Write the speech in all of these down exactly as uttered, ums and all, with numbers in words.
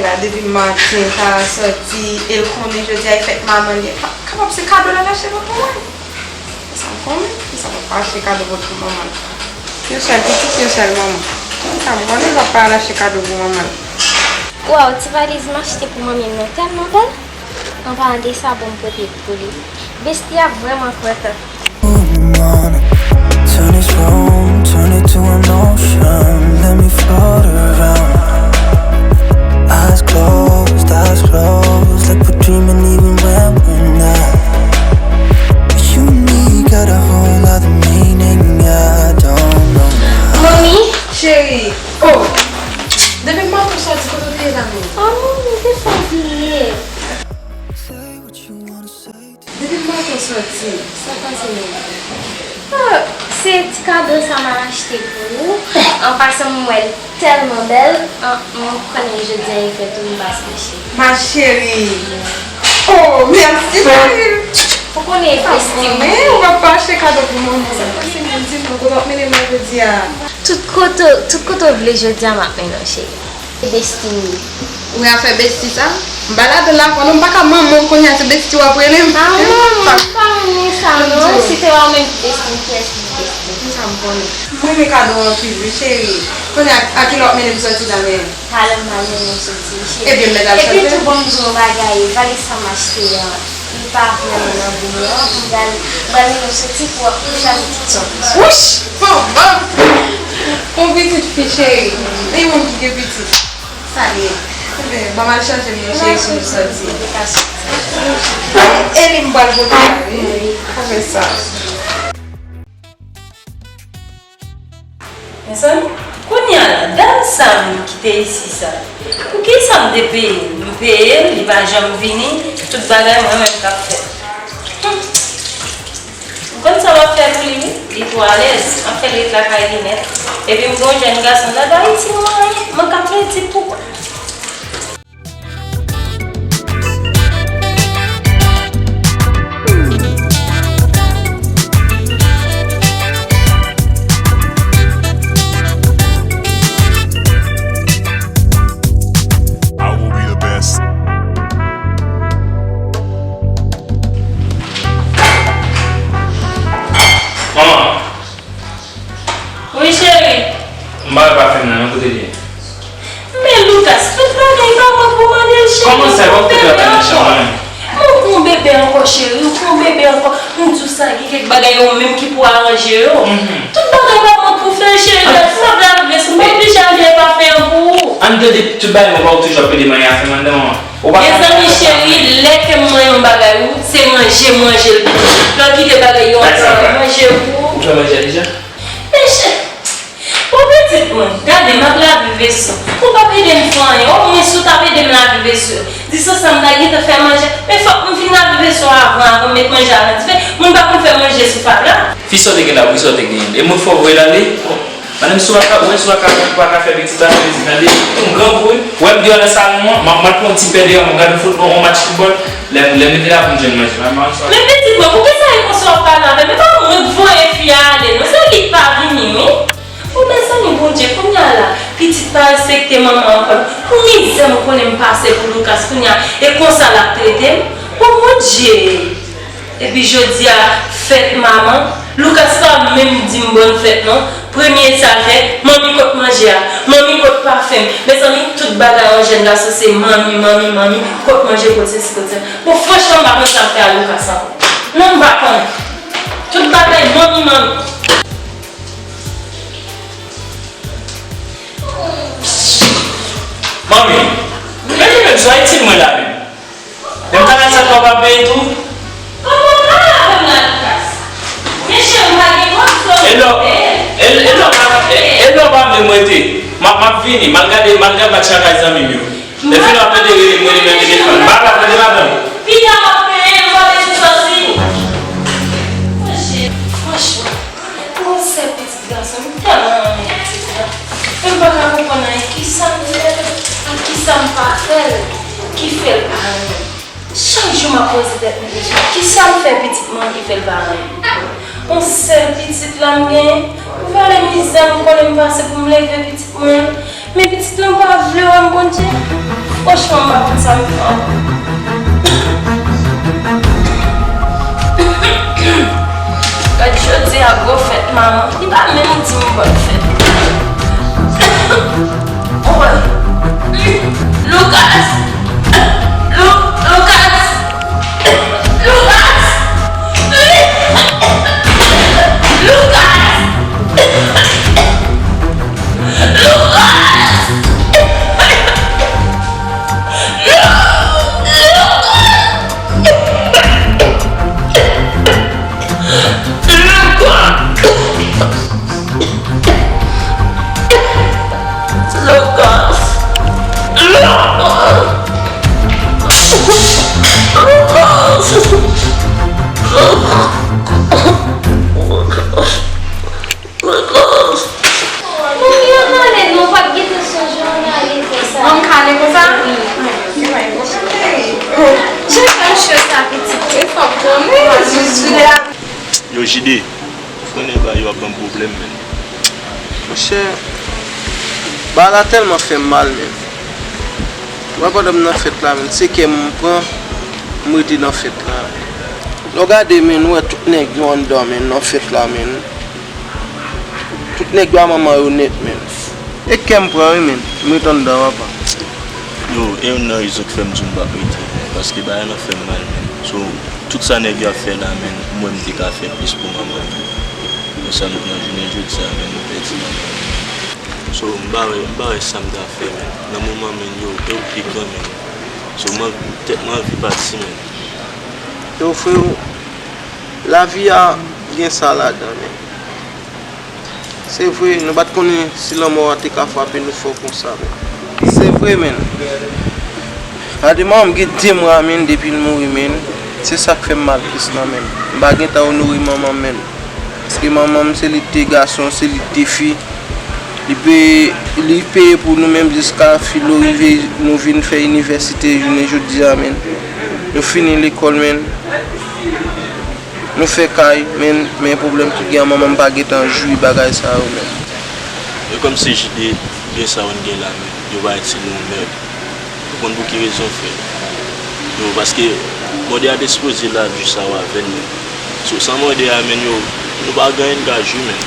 Depi maten, Kara sòti, e l konnen jodi a e fèt manman li. Kapab se kado l al achte pou manman l. Kisa m konnen? Kisa m ap achte kado pou manman l? Yon sèl pitit, yon sèl manman. Kisa m konnen l ap al achte kado pou manman l? Waw, ti valiz m achte pou manmi m nan tèlman bèl. An palan de sa, bon, m pote l pou li. Besti ap vrèman kontan. Turn this room, turn it to an ocean. Let me float around. Eyes closed, eyes closed, like we're dreaming even when we're not. You and me got a whole lot of meaning I don't know. Manmi, cheri, oh, depi maten w sòti, kote w te ye la menm? Ah, manmi, se sa w bliye. Say what you wanna say. Depi maten w sòti, sa pase menm? Ah, se ti kado sa m al achte pou ou. An pasan, m wè l tèlman bèl. Ah, m konnen jodi a e fèt ou, m pase cheri. Ma chérie. Oh, mèsi, cheri. Ou konnen sa besti m ye. Ou pa pa achte kado pou manman. Sa pase menm, di m non, kote w ap mennen m la jodi a? Tout kote, tout kote w vle jodi a, m ap mennen w, cheri. Besti m ye. Ou wè afè besti sa? M pa ladan l ankò non, m pa ka manman w kounye a, se besti w ap rele m. Ah, manman, m pa renmen sa non. Si se pa ou menm ki besti m, kiyès ki besti m? Sa m konnen. M renmen kado w anpil wi, cheri. Kounye a, a kilè w ap mennen m sòti la menm? Talè m pral mennen w sòti wi, cheri. Ebyen, m mèt al sòti. Epi tou, ban m di w yon bagay, valiz sa m achte a, li pa vrèman nan gou mwen, m pral, m pral mennen w soti pou w ap chwazi ti tchòp. Wouch! Bon, bon. Yon pitit fi, cheri. Li menm ki gen pitit. Sa li ye. Enben, ban m al chanje m non, cheri, pou nou sòti. E li m pral pote la, wi. Ou fè sa. Mezanmi, kounye a la, dam sa menm ki te isi sa, poukisa m te peye l? M peye l, li pa janm vini, tout bagay mwen menm k ap fè. Hum. M konn sa m ap fè pou li wi, li twò alèz, m ap fè l ret lakay li nèt. Epi m gen yon jèn gason la Dayiti, mwen, mwen ka pledi pou. I will be the best. Manman. Wi, cheri. M pa wè pafen nan, men kote l ye? Men Lucas, tout bagay pa mwen pou mande l, cheri. Kòman sa, w ap fè travay nan chanm mwen? Ou pran bebe ankò, cheri, ou pran bebe ankò. M di w sa, gen kèk bagay ou menm ki pou aranje yo. Tout bagay pa mwen pou fè l, cheri. M ap lave veso, m pa oblije al fè pafen an pou ou. An tande, tout bagay mwen pa ou toujou ap pede manyen afè m anndan an. Ou pa ka. Mezanmi cheri, lè ke m manyen yon bagay ou, se manje m manje l pou ou. Lè w kite bagay yo ankò, manje pou ou. Ou fè manje a deja? Men cheri, bon pitit mwen, gade m ap lave veso. Ou p ap ede m fè anyen, omwen si w t ap ede m lave veso. Di sa sa m ta gentan fè manje, men fòk m fin lave veso avan, avan m met manje a nan dife. Moun pa konn fè manje sou fatra. Fi sa w te gen la, wi sa w te genyen. E moun fò voye l ale. Madanm, si w pa ka, ou wè si w pa ka, ou pa ka fè pitit la, fè pitit la, de, m grangou, wi. Ou wè m deyò nan salon an, m ap, m al pran yon ti pè deyò, m ap gade yon fout, yon, yon match foutbòl. Lè, lè m rive la pou m jwenn manje. Madanm, si w pa... Men pitit mwen, poukisa e konsa w ap pale avè m? E pa mwen k voye fi a ale, non, se li k pa vini, wi. O mezanmi, Bondye, kounye a la, pitit pa respekte manman ankò. Pou mizè m konnen m pase pou Lucas kounye a, e konsa l ap trete m? O Bondye! Epi jodi a, fèt manman, Lucas pa menm di m bòn fèt non. Premye sa l fè, manmi kot manje a, manmi kot pafen m. Mezanmi, tout bagay yon jèn gason se manmi, manmi, manmi, kot manje, kot sesi, kot sela. Bon, franchman, m pa konn sa m fè a Lucas ankò. Non, m pa konnen. Tout bagay manmi, manmi. Manmi, men nou menm sou Ayiti mwen la menm. Menm kanal sa tou w ap peye tou? Kòman w pale avè m la, Lucas? Men cheri, m pa gen kòb, so... E lè w, e, e lè w pa, e, e lè w pa vle m rete? M ap, m ap vini, m al gade, m al gade match lakay zanmi m yo. Lè fini w ap pede rele m, rele m nan telefòn. M pa ka pede ladan. Pita w ap peye, m pa bezwen sòsi. Monchè, franchman, pou yon sèl pitit gason, m tèlman renmen pitit la. Men m pa ka konprann anyen. Kisa m fè l? Ak kisa m pa fè l? Ki fè l pa renmen m? Chak jou m ap poze tèt mwen kesyon, kisa m fè pitit mwen ki fè l pa renmen m? Yon sèl pitit la m genyen. Pou valè mizè m konnen m pase pou m leve pitit mwen an. Men pitit lan pa vle wè m, Bondye. Franchman, m pa konn sa m fè ankò. Gad jodi a gwo fèt manman. Li pa menm di m bòn fèt. Lucas! Lu- Lucas! Lucas! Lucas! Mwen gentan ale, nou p ap gentan sonje ann ale konsa. Bon, m ka ale konsa? Wi. Jan fè m cho sa, pitit. Wi, fò m konnen, jis vide la. Yo, Jide, ou konnen bagay yo ap ban m pwoblèm, menn. Monchè, bagay la tèlman fè m mal, menn. Mwen, pandan m nan fèt la, menn, se kè m pran, m rete nan fèt la. Lè w gade, menn, ou wè tout nèg yo anndan, menn, nan fèt la, menn. Tout nèg yo a manman yo nèt, menn. E kè m pran, wi, menn. M ret anndan, papa. Yo, e youn nan rezon ki fè m di w m p ap rete, paske bagay lan fè m mal, menn. So, tout sa nèg yo ap fè la, menn, mwen m te ka fè plis pou manman m. Men sa m di w nan jounen jodi a, menn, m pèdi manman m. So, m pa wè, m pa wè sa m ta fè, menn. Nan moman, menn, yo, yo pi gran, menn. So, mwen, tèt mwen anvi pati, menn. Yo, frewo, lavi a gen sa ladan, menn. Se vre, nou pa t konnen si lanmò a te ka frape nou fò konsa, menn. Se vre, menn. Gade manman m gen de mwa, menn, depi l mouri, menn. Se sa k fè m mal plis lan, menn. M pa gentan onore manman m, menn. Paske manman m, se li k te gason, se li k te fi. Li peye, li peye pou nou menm jiska filo rive nou vin fè inivèsite jounen jodi a, menn. Nou fini lekòl, menn. Nou fè kay, men, men pwoblèm ki gen an, manman m pa gentan jwi bagay sa yo menm. E kòmsi Jide, byen sa yo n gen la, men yo parèt se nou mèd. Ou konn pou ki rezon fè? Yo, paske mòde a te sipoze la jis avan avè n, men so, san mòde a, men yo, nou pa gen anyen n ka jwi, men.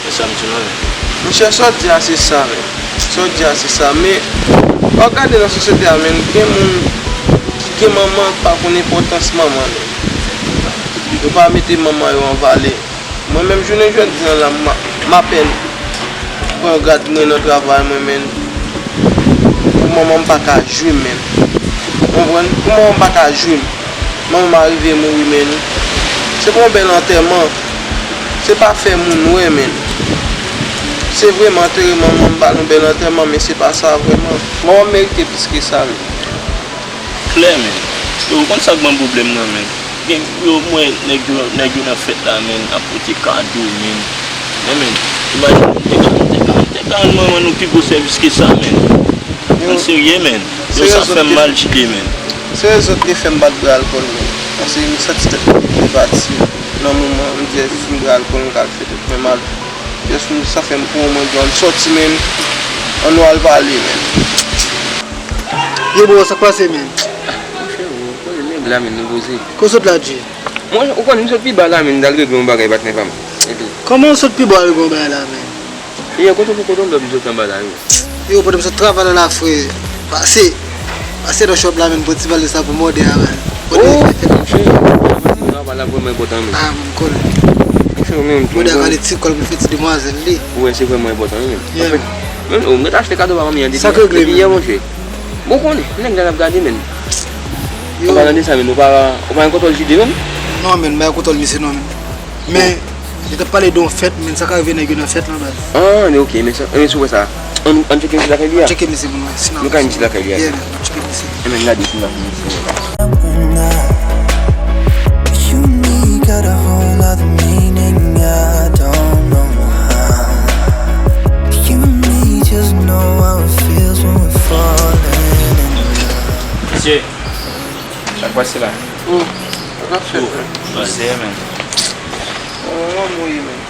Men sa m di w la, men. Monchè, sa w di a se sa, men. Sa w di a se sa, men w ap gade nan sosyete a, men gen moun ki gen manman ki pa konn enpòtans manman, men. Yo pa mete manman yo an valè. Mwen menm, jounen jodi a la, m, m apèn pran grad mwen nan travay mwen, men pou manman m pa ka jwi m, men. Ou konprann? Pou manman m pa ka jwi m. Manman m arive mouri, men se pa yon bèl antèman. Se pa fè moun wè, men. Se vre, m antere manman m, m ba l yon bèl antèman, men se pa sa vrèman. Manman m merite plis ke sa, men. Klè, men. Yo, ou konn sa k ban m pwoblèm nan, men? Gen, yo, m wè nèg yo, nèg yo nan fèt la, men, ap pote kado, men. Men, men, imajine, m te ka, m te ka, m te ka rann manman nou pi gwo sèvis ke sa, men. Yo, ann serye, men. Yo, sa fè m mal, Jide, men. Se rezon ki te fè m pa t bwè alkòl, men. Paske m santi tèt mwen te pati nan moman, m di, si m bwè alkòl, m ka fè tèt mwen mal. Jès moun sa fè m pran mwen di ann sòti, men. Ann nou al pale, men. Yo, bro, sa k pase, men? Monchè, ou konnen nèg la, men, nou poze. Kote w sot la, Dji? Mwen, ou konnen, m sot pi ba la, men, m t al regle yon bagay, patnè pa m. Epi kòman w sot pi ba w al regle yon bagay la, men? Yè, kote w, kote w, m sot anba la, wi. Yo, pandan m sot travay la, la, frè. Pase. Pase nan shop la, men, pran ti valiz la pou mòde a, men. Mòde a fè, fè, fè. Travay la vrèman enpòtan, men. Ah, m konnen. Monchè, ou menm tou, mòde a bon, gade ti kòl pou fè ti demwazèl li. Ou wè, se vrèman enpòtan, wi, men. Yeah. Anfèt, men, ou mèt achte kado ba manmi an depi, depi yè, monchè. Bon, konnen, nèg la n ap gade, men. Yo. An palan de sa, men, ou pa, ou pa gen kontwòl Jide, men? Non, men, m pa gen kontwòl misye, non, men. Men, li t ap pale de yon fèt, men sa ka rive nèg yo nan fèt lan, baz. Ah, men ok, men sa, men si w wè sa, ann, ann tcheke misye lakay li a. Tcheke misye pou nou wè si n ap. Nou ka al misye lakay li a. Yeah, man, tcheke misye. E men, gade si n ap misye. You and me got a whole lot of meaning, I don't know how. You and me just know how it feels when we're falling in love. Mesye, sa k pase la? Oh, sa k ap fèt, men? Pase, men. Bon, mwen mouri, men.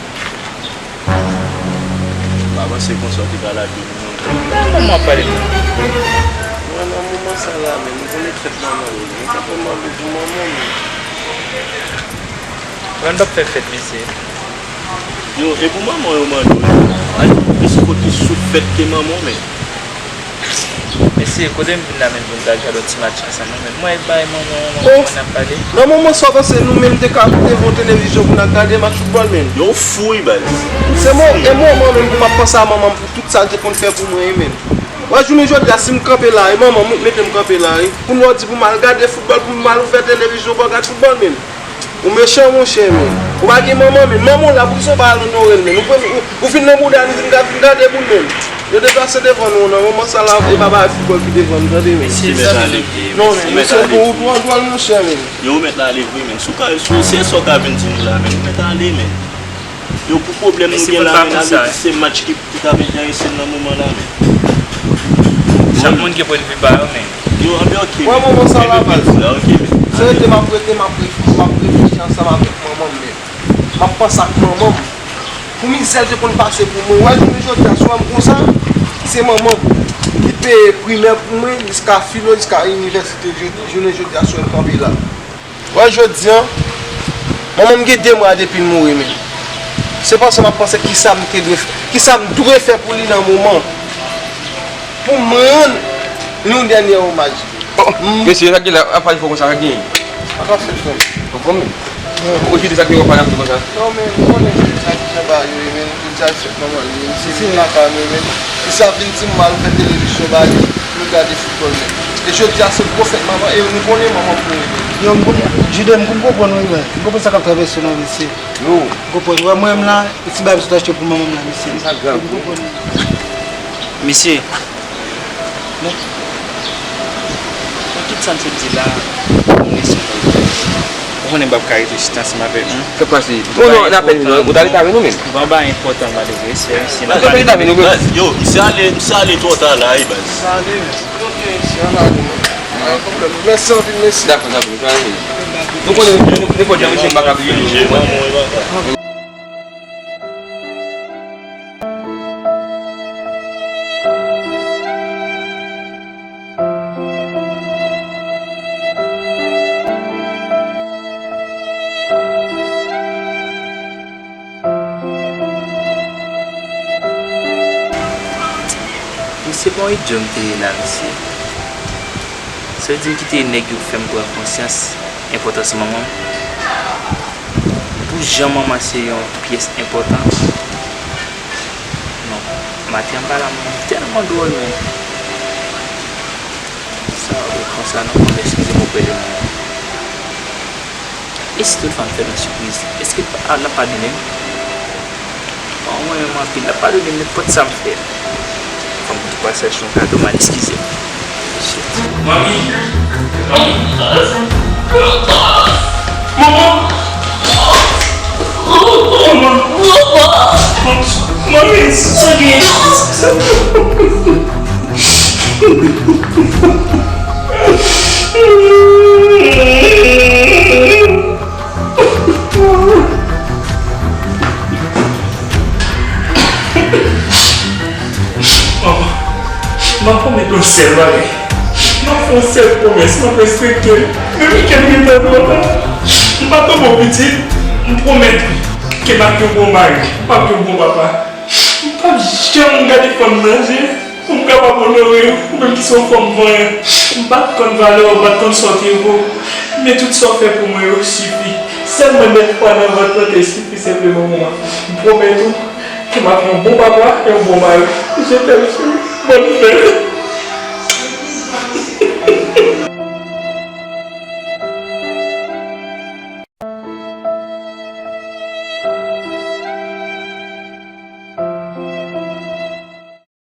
Pa panse konsa w te ka lage pou mwen. Nan moman w ap pale pou mwen. Mwen nan moman sa la menm, ou konnen fèt manman yo, men sa fè m anvi pou manman m. Mwen m p ap fè fèt, mesye. Yo, e pou manman yo mande w, yo. Al plis kote sou fèt ke manman w, men. Mesye, kote m vin la menm pou n ta jwe yon ti match ansanm, non, men. Mwen, e bay manman, manman, mwen ap pale. Nan moman sa, w panse nou menm te ka devan televizyon pou n ap gade match foutbòl, men. Yo, w fou, wi, baz. Se mwen, e mwen, mwen menm, pou m ap panse a manman m pou tout sa l te konn fè pou mwen, wi, men. Wè, jounen jodi a, si m kanpe la, e manman m mete m kanpe la, wi. Pou nou di pou m al gade foutbòl, pou m al ouvè televizyon, pou m al gade foutbòl, men. Ou mechan, monchè, men. Ou pa gen manman, men. Manman w la, poukisa w pa al onore l, men? Ou, ou, ou fin nan bouda li, vin gade, vin gade pou l, men. Yo deplase devan nou, nan moman sa la, e pa bagay foutbòl ki devan nou, tande, men. Mesye, sa vin leve. Non, men, mesye, ou, ou, ou dwòl, monchè, men. Yo, ou mèt ale vre, men. Si w ka, si w, se sa w ka vin di nou la, men. Ou mèt ale, men. Yo, pou pwoblèm nou gen la, men, avèk se match ki, ki t ap enterese n nan moman la, men. Chak moun gen pwennvi pa yo, men. Yo, anben, ok, men. Wè, moman sa la, baz. Se rete m ap rete, m ap rete, m ap reflechi ansanm avèk manman m, men. M ap panse ak manman m. Pou mizè l te konn pase pou mwen. Wè, jounen jodi a, si w wè m konsa, se manman m ki peye primè pou mwen, jiska filo, jiska inivèsite, jounen jodi a, si w wè m kanpe la. Wè, jodi a, manman m gen de mwa depi l mouri, men. Se panse m ap panse kisa m te dwe fè, kisa m dwe fè pou li nan moman. Pou m rann li yon dènye omaj. Oh, mesye, sa ki la, apa l fè konsa, sa ki? Pa ka fè, frè m. Ou konprann? Ou jete sa ki w ap pale avè m konsa? Non, men, ou konnen sa ki jan bagay yo ye, men. Jodi a se fèt manman li, men. Se vin lakay nou, men. Li sa vin di m al fè televizyon ba li, nou gade foutbòl, men. E jodi a se gwo fèt manman, e nou konnen manman pou nou, men. Yo, m konprann. Jide, m konprann, wi, men. M konprann sa k ap travèse w, mesye. Yo. M konprann. Wè, mwen menm la, e ti bagay m sot achte pou manman m la, mesye. Sa grav, wi. M konprann. Mesye, non. Mwen tout sa m sot di la, m resi. Ou konnen m p ap ka rete chita ansanm avèk nou. Sa k pase? Ou non, n ap pèdi nou, ou t ale ta vin nou menm. Bon, ba enpòtan, malere, se, se... Yo, misye ale, misye ale twò ta la, wi, baz. Sa ale, men. Ok, misye, an ale, men. Pa gen pwoblèm. Mèsi anpil, mesye. Dakò, dakò, misye ale. Nou konnen, nenpòt jan, mesye, m pa ka bliye nou. Misye, bon, idyo m te ye la, mesye. Sa vle di m kite nèg yo fè m pran konsyans enpòtans manman m. Pou jan manman se yon pyès enpòtan. Non, maten anba la, manman m tèlman dwòl, men. Sa, ou konsa, non, manman, eskize m oprè de manman. E si tout fwa m fè l yon sipriz, èske l pa, l ap padone m? Bon, mwen menm anpil, l ap padone m nenpòt sa m fè. Fò m tou pase achte yon kado, m al eskize l. Shit. Manmi! Manmi! Manman! Manman! Manmi! Sa gen? Manman, m ap pwomèt yon sèl bagay. M ap fè yon sèl pwomès, m ap respekte l. Menm ke m gentan twò ta. M pa twò bon pitit, m pwomèt ou ke m ap yon bon mari, m ap yon bon papa. M p ap janm gade fanm nan je. Pou m kapab onore w, ou menm ki se yon fanm vanyan. M pa t konn valè w, m pa t konn sa w te vo. Men tout sa w fè pou mwen yo sifi. Sèlman nèf mwa nan vant lan te sifi senpleman pou mwen. M pwomèt ou ke m ap yon bon papa e yon bon mari. Je t'aime, chérie. Bòn fèt.